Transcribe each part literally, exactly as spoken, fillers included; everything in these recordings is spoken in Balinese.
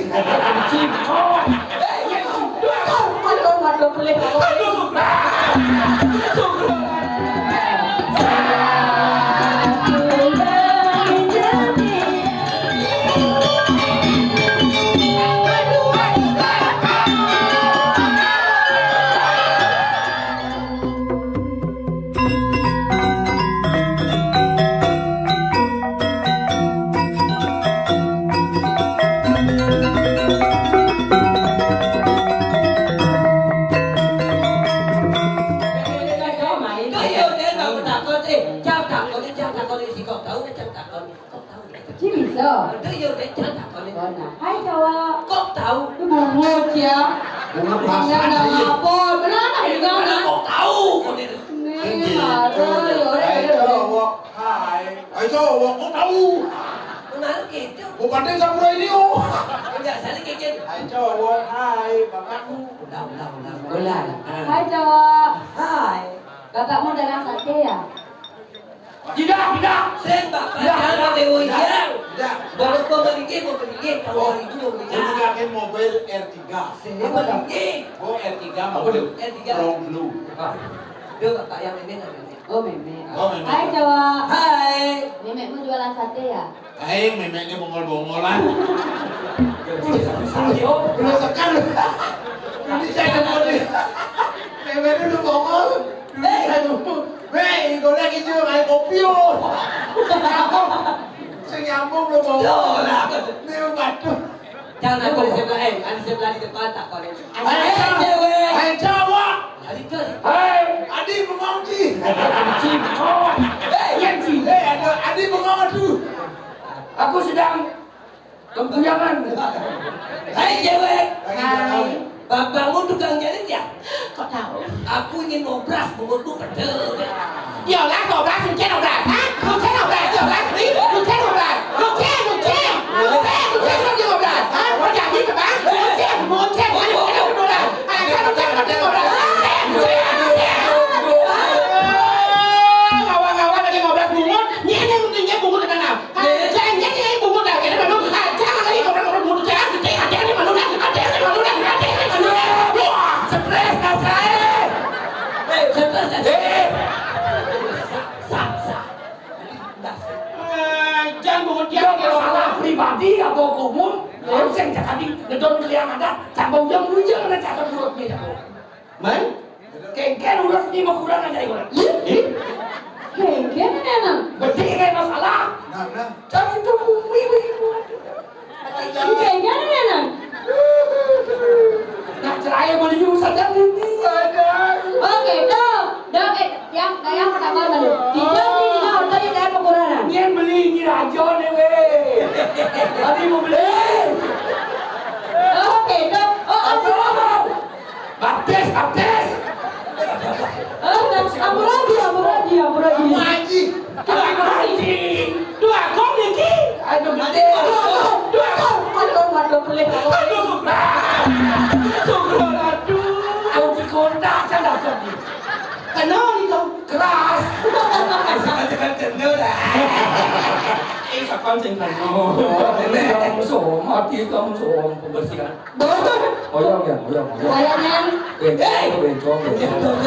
Cimol. Aduh, aduh, pelih. Aduh, sudah. Ayo, dia tak takut, eh, jam takut, jam takut, eh, si kau tahu, jam takut, kau tahu. Ci bisa. Aduh, ya udah, jam takut, eh. Bona. Hai, cowok. Kok tahu? Lu bungut ya. Bungut. Bener, pasang nggak sih. Apa? Bener, apa? Eh, bener, kok tahu? Kok dia Nih, ada, ya udah, ya udah. Hai, cowok. Hai. Hai, cowok, kok tahu? Benar gitu. Bukan dia samurai ini, oh. Enggak, saling kayak gitu. Hai, cowok. Hai, bapakmu. Udah, udah, udah. Udah. Hai, cowok. Hai. Bapakmu dagang sate ya? Tidak, tidak. Sing, Bapak, tidak, jangan tidak, pakai tidak, ujian. Tidak. Baru kau beli game, mau beli game. Kalau hari itu mau beli game. Ini pakai mobil R tiga. Sing, apa beli game. Oh, R tiga apa mobil? R tiga. Long blue. Ah. Dia Bapak yang ini nggak beli. Oh, Memek. Oh, Memek. Hai, cowok. Hai. Memekmu jualan sate ya? Hai, Memeknya bongol-bongolan. Belum sekan. Ini saya nemu nih. Memeknya udah bongol. Dulu saya nemu. Weh, golek itu kayak kopi, oh. Apa? Saya nyambung belum bongol. Loh, lah. Ini batu. Jangan aku di sebelah, eh, ada sebelah di depan tak kau lihat. Ayo, cewek. Ayo, cowok. Lari ke. Hai, Adi bengong, Ci. Ci, oh. Hei, iya, Ci. Hei, ada Adi bengong tuh. Aku sedang kempuyangan. Hai, cewek. Hai. Bapakmu tukang jahit ya? Kok tahu? Aku ingin ngobras, mulutmu pedes. Ya Allah, ngobras, mungkin ngobras, ha? Mungkin ngobras, ya Allah, nih, mungkin ngobras. Mungkin, mungkin. Mungkin, mungkin, mungkin ngobras, ha? Mau jadi apa? Mungkin, mungkin, mungkin ngobras. Ah, kan mungkin, mungkin ngobras. Mungkin, mungkin. Ah, ngawang-ngawang lagi ngobras bungut, nyene mungkin dia bungut kenal. Ah, jangan, jangan, jangan bungut dah, kita belum. Ah, jangan lagi ngobras-ngobras bungut, jangan. Jangan, jangan, jangan bungut dah, jangan, jangan bungut dah, jangan, jangan bungut dah. Wah, stres dah saya. Eh, stres dah saya. Eh. Sah, sah. Ajan bungut. Ya, masalah pribadi apa umum? Terus yang cakap di ngedon kalian ada, cakap yang bujang, ada cakap buruk dia, cakap. Man? Kengken ulas ni mau kurang aja, ibu. Ih, ih. Kengken enak. Betul, kayak masalah. Nah, nah. Cari itu bumi, bumi. Iya, iya, iya, iya. Nak cerai mau dijurusan dan ini. Oke, tuh. Dah, eh, yang, yang pertama dulu. Dijawab nih, dijawab tadi saya penguranan. Ini yang beli, ini raja nih, weh. Tadi mau beli. Oke, tuh. Oh, oh, oh, oh. Baptis, baptis. Eh, ampun lagi, ampun lagi, ampun lagi. Ampun lagi. Tapi Pak Haji, dua kong iki. Aduh, gede. Dua kong, dua kong. Waduh, waduh, pelih. Aduh, syukur. Syukur, aduh. Aku dikontak, saya dapat. Kenal itu. Keras. Jangan-jangan kenal, dah. Eh, siapa yang kenal? Oh, ini kamu semua, hati kamu semua pembersihan. Bodoh. Oyong ya, oyong, oyong. Oyong, Nyan. Bencong, bencong, bencong.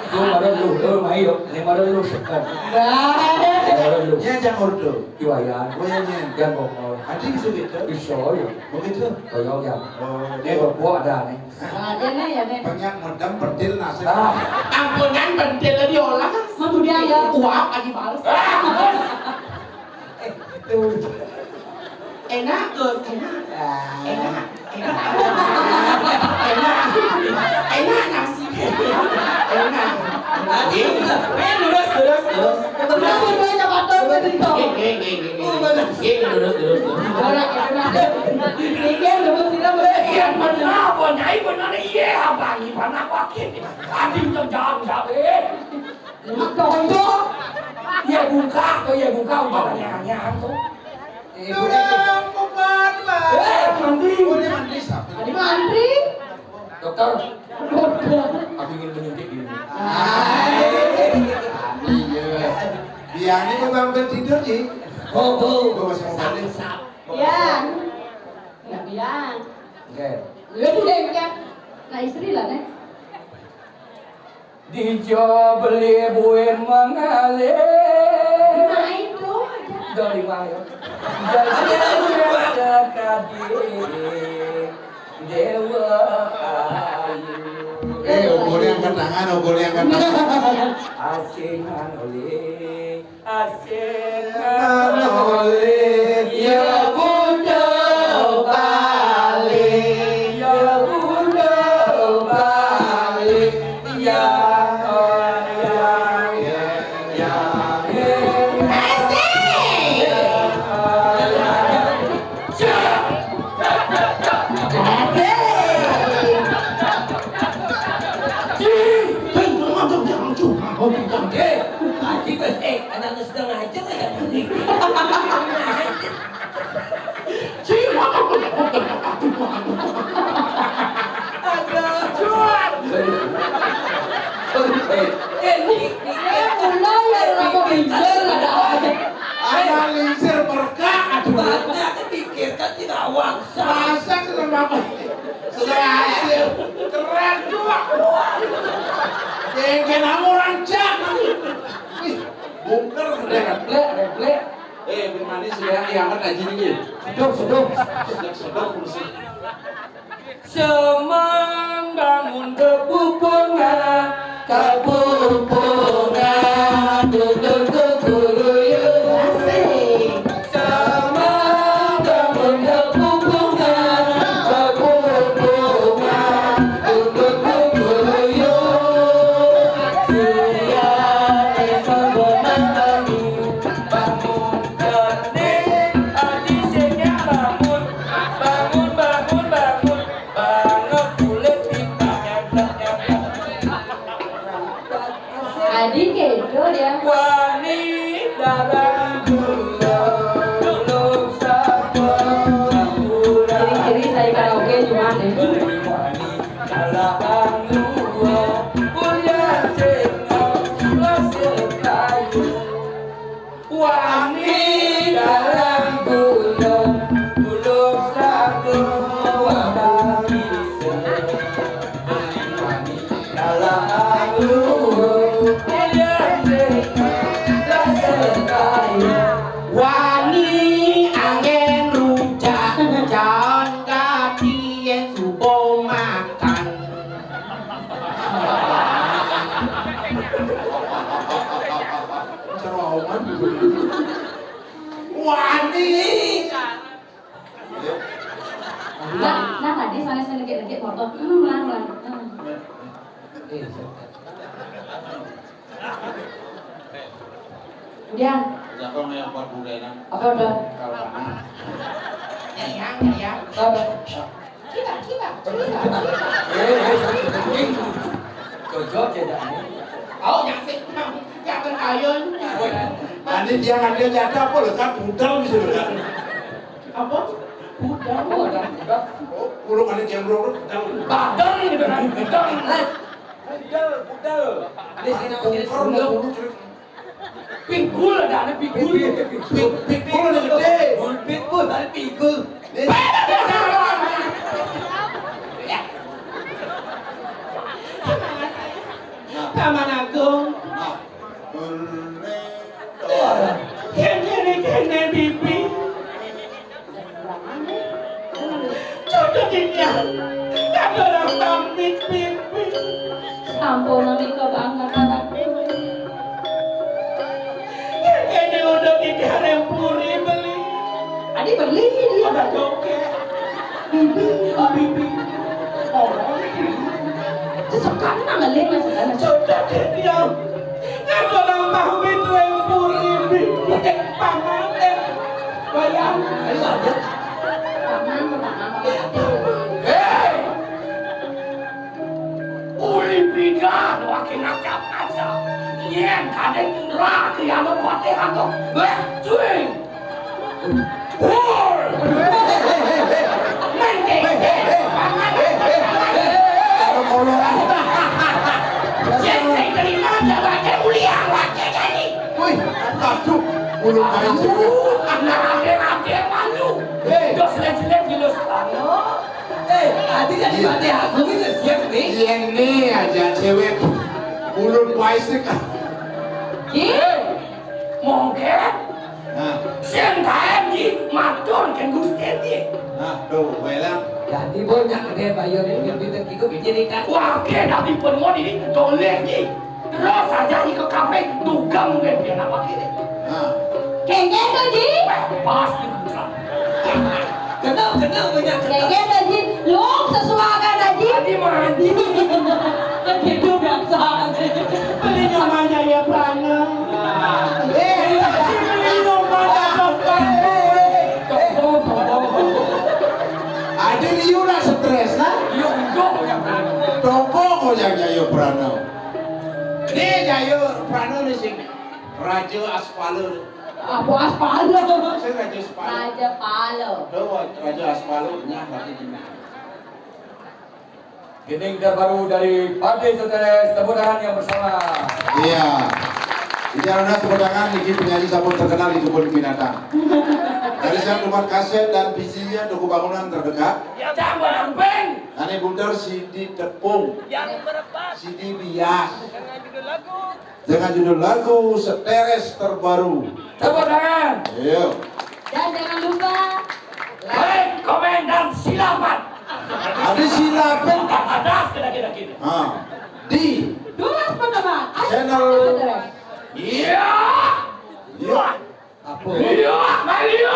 Lu marah lu, lu main yuk. Ini marah lu, sekan. Bah. Ini marah lu. Nya jangan ordo. Iwayan. Oyong, Nyan. Jangan bongol. Adi bisa gitu? Bisa, ya. Begitu? Oyong ya. Oh, ini berdua ada nih. Ah, dia nih, ya, nih. Banyak modem, pentil, nasi. Ah. Ampunan, pentil diolah. Kemudian ya. Uap, adi males. Ah, males. Eh, itu. Enak, Gus, enak. Ah. Enak, enak. Enak. Enak nasi. Enak. Nasi. Eh, lurus, lurus, lurus. Betul, betul, betul, betul, betul. Eh, eh, eh, eh, eh. Oh, betul. Eh, lurus, lurus, lurus. Orang enak. Ini lurus, kita betul. Iya, benar, apa, Nyai, benar, iya, apa, gimana, apa, gini? Tadi udah jam, jam, eh. Mak tonjok. Iya buka, kok iya buka, umpamanya hanya tuh. Eh, Tulang bukan, Bang. Eh, mandi. Oh, dia mandi, siapa? Tadi mandi. Dokter, aku ingin menyuntik diri. Ah. Iya. Dia ini mau bangun tidur, Ji. Oh, oh. Gua masih mau balik. Sap, sap. Iya. Bilang. Nggih. Lha, Bu, nggih, nggih. Nah, istri lah, Nek. Dijo beli buin mangalih. Nah, itu aja. Dari mana? Dari mana kadi Dewa Ayu. Eh, obolé angkat tangan, obolé angkat tangan. Asingan oleh, asingan oleh, ya Bunda balik, ya Bunda balik, ya, ya, ya, ya, ya. Asik. Asik. Cih, hei, ngomong dong, jangan cuma ngomong dong. Eh, tadi pas, eh, anak setengah aja kayak gini. Cih, ngomong dong. Aduh, cuak. Sorry. Sorry, eh. Eh, ini, ini, eh, mulai ya, apa pinjol ada aja. Anak lingsir berkah, aduh. Baca, pikirkan tidak awang. Masa kenapa? Sudah hasil. Keren juga. Jangan kamu orang jahat. Ih, bongkar. Reflek, reflek. Eh, Bung Manis, sudah diangkat aja nih. Sedok, sedok. Sedok, sedok, kursi. Semang bangun kepupungan, kepupungan, duduk kekuluyuan. Asik. Semang bangun kepupungan, kepupungan, duduk kekuluyuan. Siap esok bermain, bangun. Jane adi sing nyak bangun, bangun, bangun, bangun, banget kulit kita nyamplak-nyamplak. Adi kedo dia. Wani darang dulu, dulu sabar. Ciri-ciri saya karaoke cuma deh. Wani dalam dua, kuliah sing, lasir kayu. Wani dalam gunung, gunung Slago, wani dalam gunung, yang sing rasa kaya. Wani angin rujak, jalan kaki yang subuh makan. Ceroman. Wani. Nah, nah, tadi soalnya saya negek-negek foto. Hmm, ulang, ulang. Hmm. Udah. Udah, kok yang buat budaya. Apa udah? Kalau mana? Nyayang, nyayang. Apa? Kita, kita, kita, kita. Eh, eh, eh, eh. Cocok ya, Dak? Oh, yang sing, yang kayun. Woi, nanti dia ada jatah apa lho, kan budal gitu lho, kan? Apa? Budal. Oh, ada budal. Oh, kulo kan dia belum budal. Badal gitu kan, budal. Budal, budal. Ini sini, sini, Bongkar, sebelum. Bulu, terus. Pinggul, ada, ada pinggul. Ping-, pinggul ada gede. Pinggul, ada pinggul. Paman Agung. Nah, boleh. Yang kene-kene, Bibi. Jodoh dinya. Kadang pamit, Bibi. Sampun menika banget anakku. Kene udah di Dareng Puri beli. Adi beli dia. Ada joget. Bibi, oh, Bibi. Oh, Bibi. Sesekan nang ngeling, Mas. Jodoh dinya. Ngapa nang tahu itu yang Puri, Bibi? Paman, eh. Bayang. Ayo, lanjut. Paman, paman, paman. Hei! Uli bidan wake ngajak-ngajak. Yen kadek indra kiyama patih atau, eh, cuy. Woi. Mendek. Paman. Karo koloran. Yen sing terima jawake mulia wake jani. Wih, aduh. Aduh, nah, ade-ade malu. Hei. Dos jelek-jelek di los. Eh, tadi jadi Iya. Bate Agung itu siap nih. Iya nih aja cewek. Ulun paisik. Ki, mungkin Nah, sing kaen di matur ke Gusti di. Nah, tuh, baiklah. Jadi banyak deh bayar yang lebih terkiku jadi kan. Wah, kita di pun mau di toleh di. Terus aja ikut kafe, duga mungkin dia apa kiri. Nah. Kengkeng tuh, Ji. Pas di puncak. Kenal, kenal banyak. Kengkeng tuh, Ji. Lu sesuakan aja. Tadi mandi. Begitu biasa. Beli nyamannya ya, Prana. Eh, beli nyamannya apa? Ada liu lah stres, nah. Iya, enggak, enggak. Toko kok yang Jayo Prana. Nih, Jayo Prana nih sing Raja Aspala. Apa Aspala? Sing Raja Aspala. Raja Pala. Tuh, Raja Aspala, nah, berarti gini. Gending terbaru dari Partai Soteres, tepuk tangan yang bersama. Iya. Bicara tepuk tangan, ini penyanyi sampun terkenal di kebun binatang. Dari saya tempat kaset dan bijinya toko bangunan terdekat. Ya, jangan beng. Ane bundar sidi tepung. Yang berempat. Sidi bias. Dengan judul lagu. Dengan judul lagu Seteres terbaru. Tepuk tangan. Ayo. Dan jangan lupa like, komen, dan silapan. Ada silapan. Atas kita kita kita. Ah. Di Duas pertama. Channel. Iya. Iya. Apa? Iya, Maria.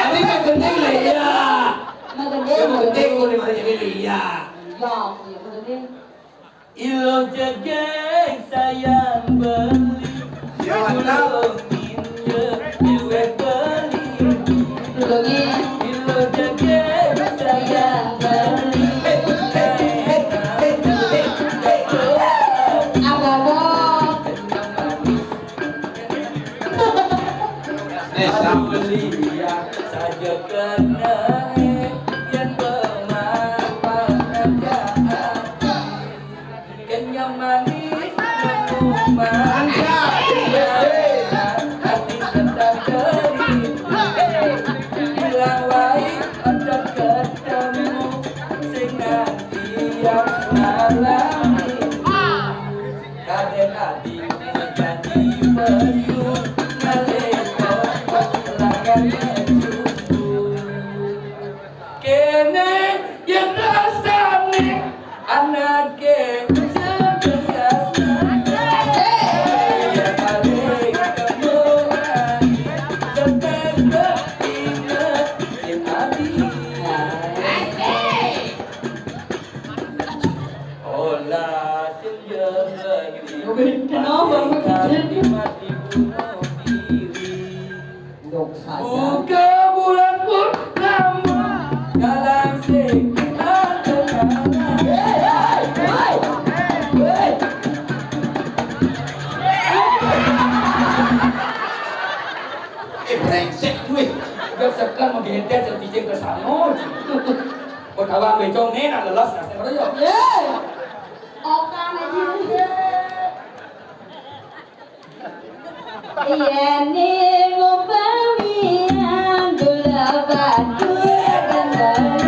Ini mah gending lah iya. Mah gending. Yang penting mau dimana jadi iya. Iya, iya, mah gending. Ilo jegeg sayang beli. Ya, mantap. Ilo minje duit beli. Ilo jegeg sayang beli. Apa-apa? Eh, sama. Beli ya saja kena yang bermanfaat. Kenyang manis, minuman. Mantap. Hati tetap gering. Bilang wae ojo ketemu sing nganti yang ngalami. Kadek ati jadi bayu nalika langan cucu. Kene yen rasane anake sebekas. Yen paling kemuran, tetep inget yen ati. Olah senja lagi. Kenapa? Mati bunuh diri. Ndok saja. Buka bulan purnama. Dalam sing ada nama. Hei, hei, hei, hei. Eh, brengsek gue. Udah sekan menggentet, terpicing ke sana. Kau tahu ambil cong nih, nak lelas, nak saya yo. Hei. Okan aja. Yen ning umpamian gula batu kendali.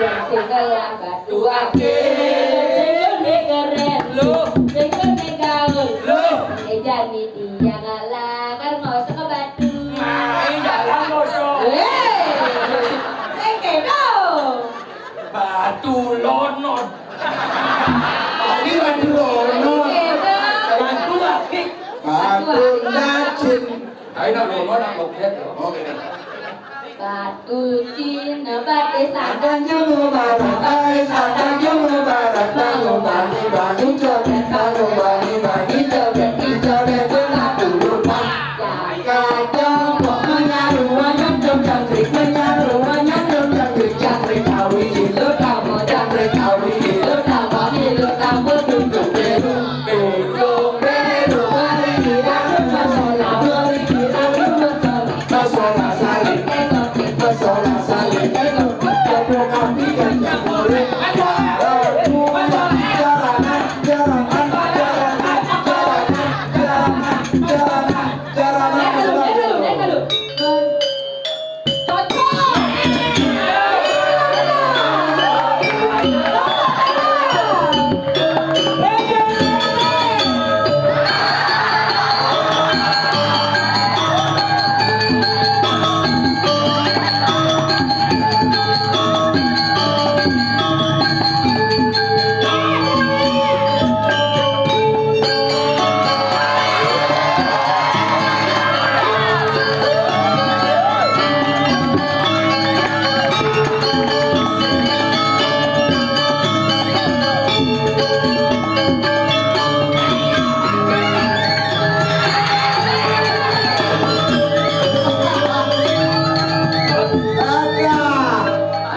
Yang sebelah batu akeh. Sing ngene keren. Loh. Sing ngene gaul. Loh. Eh, jani dia ngalah, kan mau ke batu. Nah, ini jalan kosong. Hei. Sing kene. Batu lonot. Ini batu lonot. Sing kene. Batu akeh. Batu nacin. Ayo, nak, ngomong, nak, mau lihat, loh. Oke. Batu Cina, batu sana. Tanjung Mubarak, ai, Tanjung Mubarak, bangun, bangun, bangun, joget, bangun, bangun, bangun, joget, joget, batu lupa. Kacang, kok menyaru, wayang, dong, jangkrik, menyaru, wayang, dong, jangkrik, jangkrik, tawi, ilo, tamo, jangkrik, tawi, ilo, tamo, ilo, tamo, duduk, beru.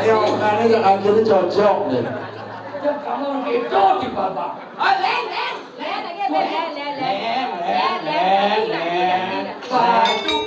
Ayo, makanya yang akhirnya cocok deh. Ya, kamu gitu di bapak. Oh, Len, Len, Len, Len, Len, Len, Len, Len, Len, Len. Waduh.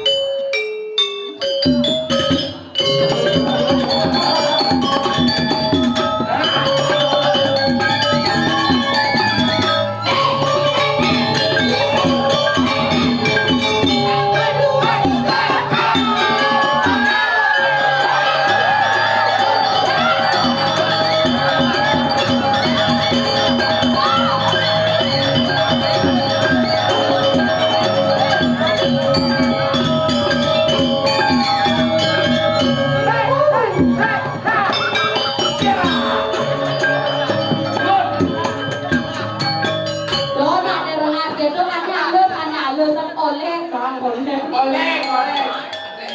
Yo, nak nerangake to kan halus, kan halus, kan oleh, Bang, oleh. Oleh, oleh.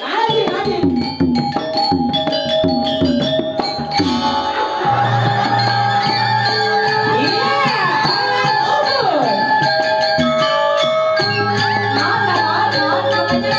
Maju, maju. Iya, betul. Naon, naon, naon, namanya?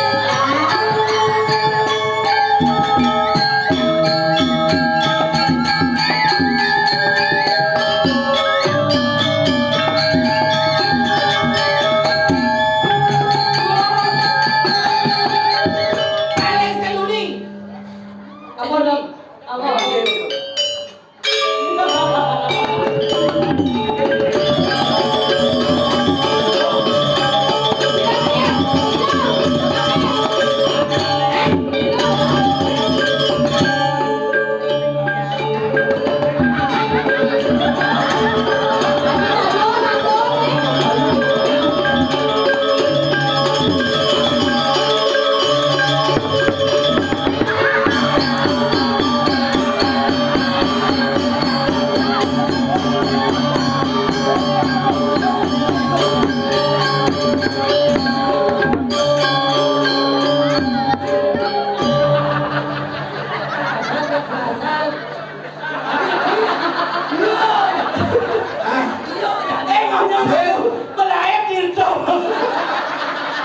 Ayo, melayan itu.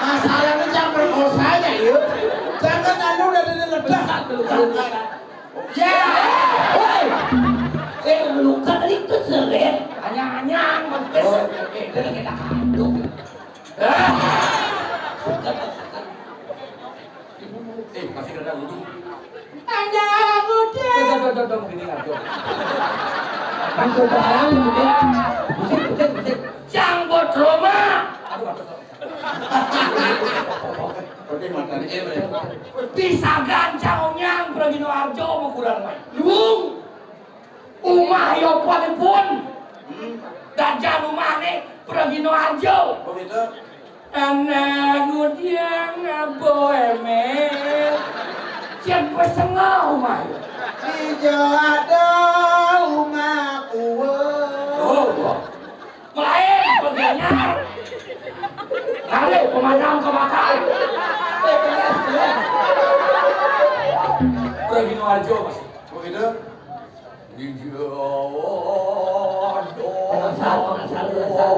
Masalahnya jangan perkosa aja, yuk. Jangan anu udah ada ledak. Ya, woi. Eh, luka tadi keseret. Anyang-anyang, mampir. Oh. Eh, dia lagi tak kandung. Ah. Eh, masih kena ujung. Tanda udah. Tuh, tuh, tuh, tuh, tuh, begini lah, tuh. Itu barang, gitu. Musik, musik, musik. Janggot Roma. Aduh, aduh, aduh. Oke, matanya, eh, bener. Bisa gancang onyang, Pragino Arjo, mau kurang main. Luung. Umah yo pun pun. Hmm. Dajan umahne Pragino Arjo. Oh, gitu. Anak ngudiang abo emet. Sian pesengah umah. Ijo ada umah kuwe. Oh, oh. Melain pengenyar. Kali pemadam kebakaran. Pragino Arjo, Mas. Oh, gitu. Di Jawa. Pengasal, pengasal, pengasal.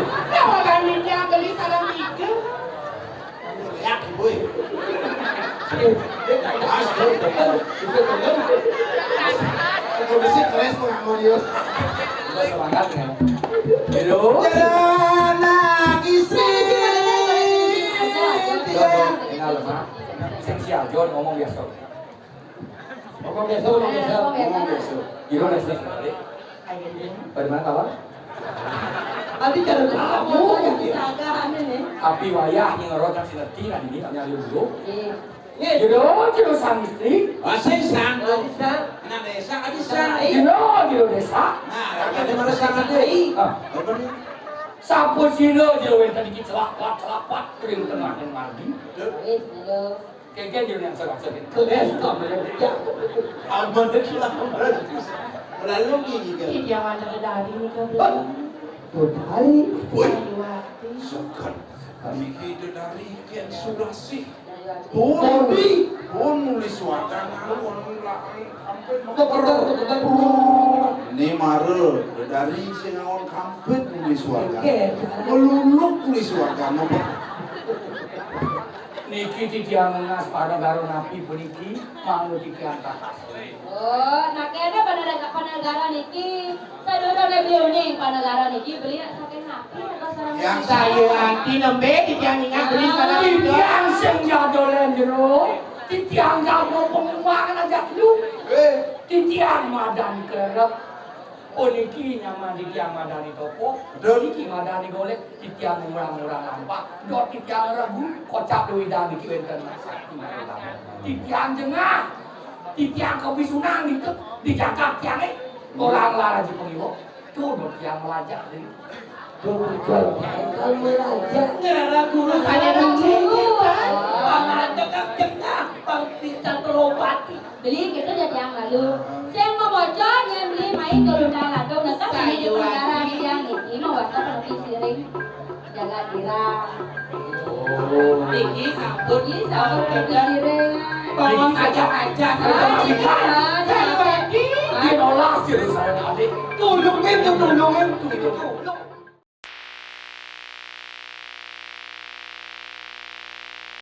Kenapa kami dia beli sarang tiga? Ya, boy. Mas, boy. Aku mesti keras pengamun, yo. Udah semangat, ya. Halo. Jalan istri. Kenal, Mas. Sing sial, Jon, ngomong biasa. Ngomong biasa, ngomong biasa. Ngomong biasa. Gimana sih? Bagaimana kawan? Tadi cara kamu ya. Tapi wayah ngerocak si Leti, nah, ini nyari dulu. Iya. Jero, jero sang istri. Masih sang. Anak desa, anak desa. Jero, jero desa. Nah, kakak di mana sana deh? Ah. Apa nih? Sampun sila jero wenten iki celapat, celapat, kering tengah dan margi. Betul. Wis, jero. Kengken yo yang serasa. Keles kok, ya. Aman, selamat. Lalu gini, kan? Iya, dia mana dari ini ke belakang? Tuh, dari. Woi, Sandiwati. Sukan. Iki dedari ken surasih. Pun, pun nulis wacana, pun lain sampai ini mare dedari sing ngawon kampit nulis wacana. Meluluk nulis wacana, Pak. Niki titiang nunas panegara napi puniki, manut titiang tatas. Oh, nah kene panegara, panegara niki, sadurunge beli uning panegara niki, beli nak saking napi atau sareng napi? Yang saya anti nembe titiang ingat beli sareng napi. Titiang sing jadolen jero, titiang jago pengumbangan aja lu. Eh. Titiang madan kerep. Puniki nyaman titiang madani toko, betul. Niki madani golek, titiang ngurang-ngurang lampah, dot titiang regu, kocap duwidang niki wenten sakti. Titiang jengah, titiang kebisunan gitu, dijaga tiange, orang lara aja pengiwo. Tuh, dot tiang melajah, jadi. Tuh, tuh, tuh, kalau melajah. Ngara guru saya nang jengah, paman jengah, jengah, pang pisan telopati. Beli kita jadi yang lalu. Sing mau bocor, yang beli main kalau udah lalu, nah, kan ini di penjara yang ini mau wasa lebih siring. Jaga dira. Oh. Iki sampun. Iki sampun lebih siring. Bawang aja-aja. Ah, iya, iya. Dinolah siring saya tadi. Tulungin, tulungin, tulungin.